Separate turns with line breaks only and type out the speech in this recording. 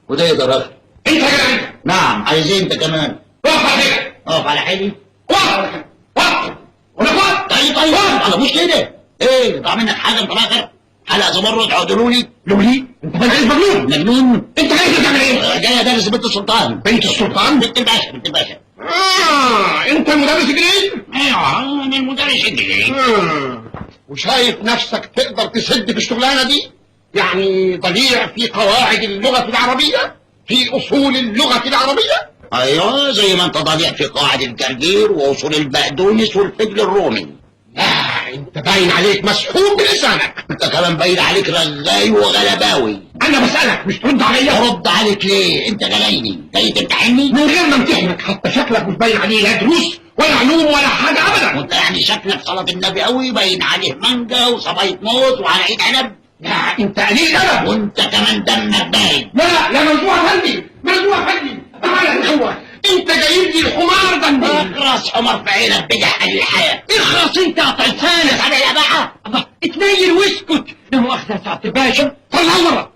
وده ايه ده راجل؟
انت يا جدع انت.
نعم، عايز إيه انت كمان؟
اقف على حيلك.
اقف على حيلي.
اقف على حيلك. اقف. ولا اقف.
طيب طيب، انا مش كده. ايه ضاع منك حاجة انت الاخر؟ حلقة زمرد عدلوني.
لولي انت باين عليك مجنون.
مجنون؟
انت جاي تعمل ايه؟
جاي ادرس بنت السلطان.
بنت السلطان؟
بنت الباشا، بنت الباشا.
انت المدرس الجديد؟
ايوه انا المدرس الجديد.
وشايف نفسك تقدر تسد في الشغلانة دي؟ يعني ضليع في قواعد اللغة العربية؟ في اصول اللغة العربية؟
ايوه زي ما انت ضليع في قواعد الجرجير واصول البقدونس والفجل الرومي.
لا انت باين عليك مسحوب بلسانك.
انت كمان باين عليك رغاي وغلباوي.
انا بسألك مش ترد عليا.
ارد عليك ليه؟ انت غلايني جاي تمتحني؟
من غير ما امتحنك، حتى شكلك مش باين عليه لا دروس ولا علوم ولا حاجة ابدا.
وانت يعني شكلك صلاة النبي قوي، باين عليه مانجا وصباية موز وعلى عيد عنب.
لا انت قليل ادب.
وانت كمان دمك باين.
لا لا ممنوع يا فندم، ممنوع يا فندم. تعالى هنا هو انت جايب لي الحمار ده منين؟
اخرس حمار في عينك بجح الحياة.
اخرس انت يا طلسانة.
على يا بقى.
الله اتنيل واسكت، لا مؤاخذة يا سعادة الباشا.
طلعوا بره.